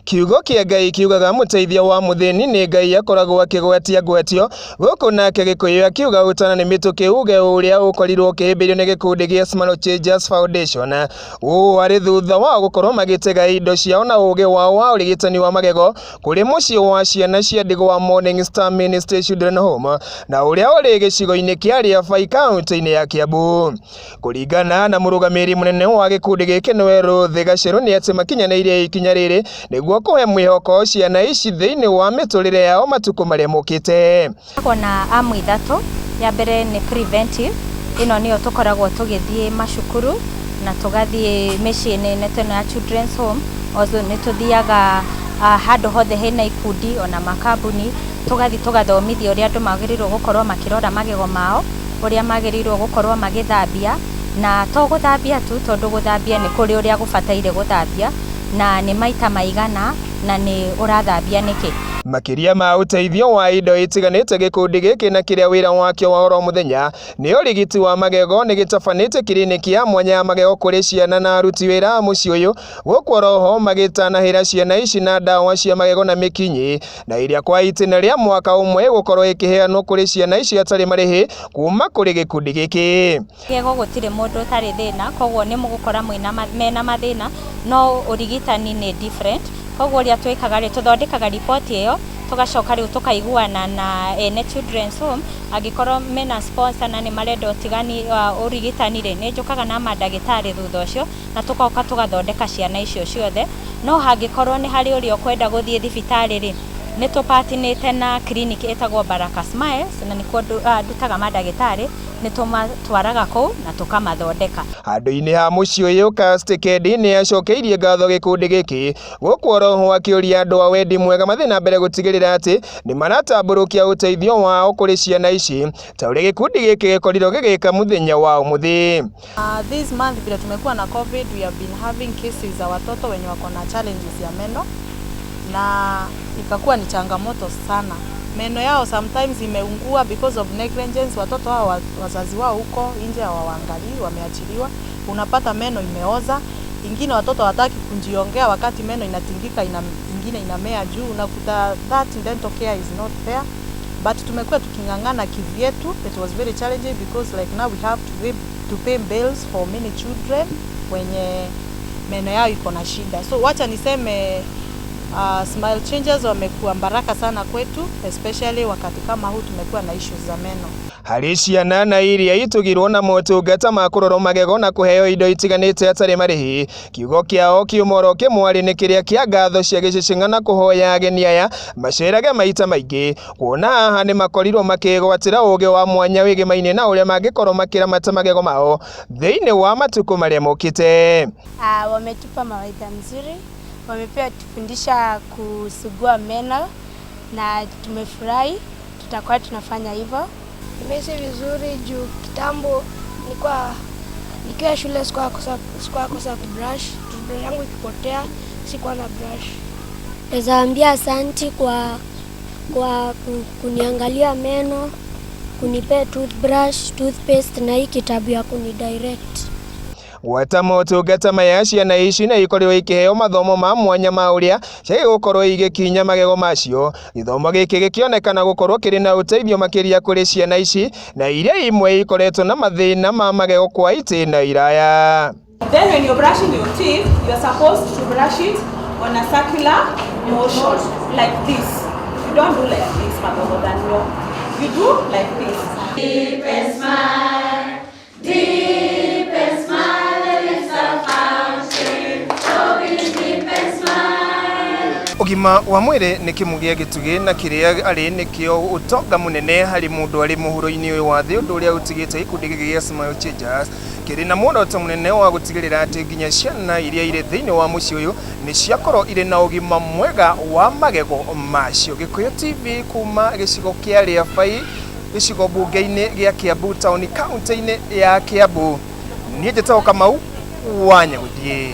Kiugo kĩa Ngai kiugaga mũteithia wa mũthĩni nĩ Ngai akoragwo akĩgwatia ngwatio, gũkũ nake Gĩkũyũ akiuga ũtana nĩ mĩtũkĩ uge ũrĩa ũkorirwo ũkĩhĩmbĩrio nĩ gĩkundi gĩa Smile Changers Foundation. Ũũ arĩ thutha wao gũkorwo magĩtega indo ciao na ũgĩ wao wa ũrigitani wa magego kũrĩ mũciĩ wa ciana cia ndigwa wa Morning Star Ministry Children Home na ũrĩa ũrĩ gĩcigo-inĩ kĩa Riabai kaunti-inĩ ya Kiambu. Kũringana na mũrũgamĩrĩri mũnene wa gĩkundi gĩkĩ nĩwe Ruth Gacerũ nĩ atĩ makinyanĩirie ikinya rĩrĩ nĩguo kũhe mwĩhoko ciana ici thĩinĩ wa mĩtũrĩre yao matukũ marĩa mokĩte. Tũkoragwo na arm ithatũ, ya mbere nĩ preventive, ĩno nĩyo tũkoragwo tũgĩthiĩ macukuru na tũgathiĩ mĩciĩ-inĩ ta ĩno ya children's home, also nĩ tũthiaga handũ hothe hena ikundi ona makambuni, tũgathiĩ tũgathomithia ũrĩa andũ magĩrĩirwo gũkorwo makĩrora magego mao, ũrĩa magĩrĩirwo gũkorwo magĩthambia, na to gũthambia tu, tondũ gũthambia nĩ kũrĩ ũrĩa gũbataire gũthambia, na nĩ maita maigana, na nĩ ũrathambia nĩkĩ. Makĩria ma ũteithio wa indo itiganĩte gĩkundi gĩkĩ na kĩrĩa wĩra wakĩo wa oro mũthenya nĩ ũrigiti wa magego nĩ gĩtabanĩtie kiriniki ya mwanya ya magego kũrĩ ciana na aruti wĩra a mũciĩ ũyũ gũkũ oroho magĩtanahĩra ciana ici na ndawa cia magego na mĩkinyi na ĩrĩa kwa itĩna rĩa mwaka ũmwe ĩgũkorwo ĩkĩheanwo kũrĩ ciana ici hatarĩ marĩhi kuma kũrĩ gĩkundi gĩkĩ. Magego gũtirĩ mũndũ ũtarĩ thĩna, koguo nĩ mũgũkora mena mathĩna, no ũrigitani nĩ different. Koguo ũrĩa twĩkaga rĩ, tũthondekaga riboti ĩyo, tũgacoka rĩu tũkaiguana na ene children's home, angĩkorwo mena sponsor na nĩ marenda ũtigani ũrigitani rĩ, nĩ njũkaga na mandagĩtarĩ thutha ũcio, na tũgoka tũgathondeka ciana icio ciothe. No hangĩkorwo nĩ harĩ ũrĩa ũkwenda gũthiĩ thibitarĩ rĩ, nĩ tũpatinĩte na clinic ĩtagwo Baraka Smiles, na nĩkuo ndutaga mandagĩtarĩ, nĩ tũmatwaraga kũu na tũkamathondeka. Handũ-inĩ ha mũciĩ ũyũ Kirsty Kendi nĩ acokeirie ngatho gĩkundi gĩkĩ gũkũ oroho akĩũria andũ a wendi mwega mathiĩ na mbere gũtigĩrĩra atĩ nĩ maratambũrũkia ũteithio wao kũrĩ ciana ici ta ũrĩa gĩkundi gĩkĩ gĩkorirwo gĩgĩka mũthenya wa ũmũthĩ. This month vile tumekuwa na COVID, we have been having cases za watoto wenye wako na challenges ya meno na ikakuwa ni changamoto sana. Meno yao sometimes imeungua because of negligence. Watoto hao wazazi wao huko nje hawaangalii, wameachiliwa. Unapata meno imeoza. Ingine watoto hawataki kujiongea wakati meno inatingika, ingine inamea juu, unakuta that dental care is not there. But tumekuwa tuking'ang'ana kivyetu. It was very challenging because like now we have to pay bills for many children wenye meno yao iko na shida. So wacha niseme Smile Changers wamekuwa baraka sana kwetu, especially wakati kama huu tumekuwa na issues za meno. Harĩ ciana na iria itugirwo na motungata ma kũrorwo magego na kũheo indo itiganĩte hatarĩ marĩhi, kiugo kĩao kiuma oro kĩmwarĩ nĩ kĩrĩa kĩa ngatho cia gĩcĩcĩng'a na kũhoya ageni aya macerage maita maingĩ kuona haha nĩ makorirwo makĩgwatĩra ũgĩ wa mwanya wĩgĩmaine na ũrĩa mangĩkorwo makĩramata magego mao thĩinĩ wa matukũ marĩa mokĩte. Wametupa mawaidha mzuri, wamepia tufundisha kusugua meno na tumefurahi, tutakuwa tunafanya hivyo. Nimehisi vizuri juu kitambo nilikuwa nikiwa shule sikuwa kosa kubrush, toothbrush yangu ikipotea sikuwa na brush. Naweza ambia asanti kwa kuniangalia meno, kunipea toothbrush, toothpaste na hii kitabu ya kunidirect. Gwata motungata maya ciana ici nĩ ikorirwo ikĩheo mathomo ma mwanya ma ũrĩa ciagĩrĩirwo gũkorwo igĩkinya magego macio. Gĩthomo gĩkĩ gĩkĩonekana gũkorwo kĩrĩ na ũteithio makĩria kũrĩ ciana ici na iria imwe ikoretwo na mathĩna ma magego kwa itĩna iraya. Then when you're brushing your teeth, you're supposed to brush it on a circular motion, like this. You don't do like this, Magogodanyo. You do like this. Deep and smile, deep and smile, there is a fountain. Oh, be deep and smile. Ũgima wa mwĩrĩ nĩ kĩmwe gĩa gĩtugĩ na kĩrĩa arĩ nĩkĩo ũtonga mũnene harĩ mũndũ arĩ mũhuro-inĩ ũyũ wa thĩ, ũndũ ũrĩa ũtigĩte gĩkundi gĩkĩ gĩa Smile Changers kĩrĩ na muoroto mũnene wa gũtigĩrĩra atĩ nginya ciana iria irĩ thĩinĩ wa mũciĩ ũyũ nĩ ciakorwo irĩ na ũgima mwega wa magego macio. Gĩkũyũ TV kuma gĩcigo kĩa Rĩabai, gĩcigo mbunge-inĩ gĩa Kiambu taũni, kaunti-inĩ ya Kiambu, niĩ njĩtagwo Kamau wa Nyagũthiĩ.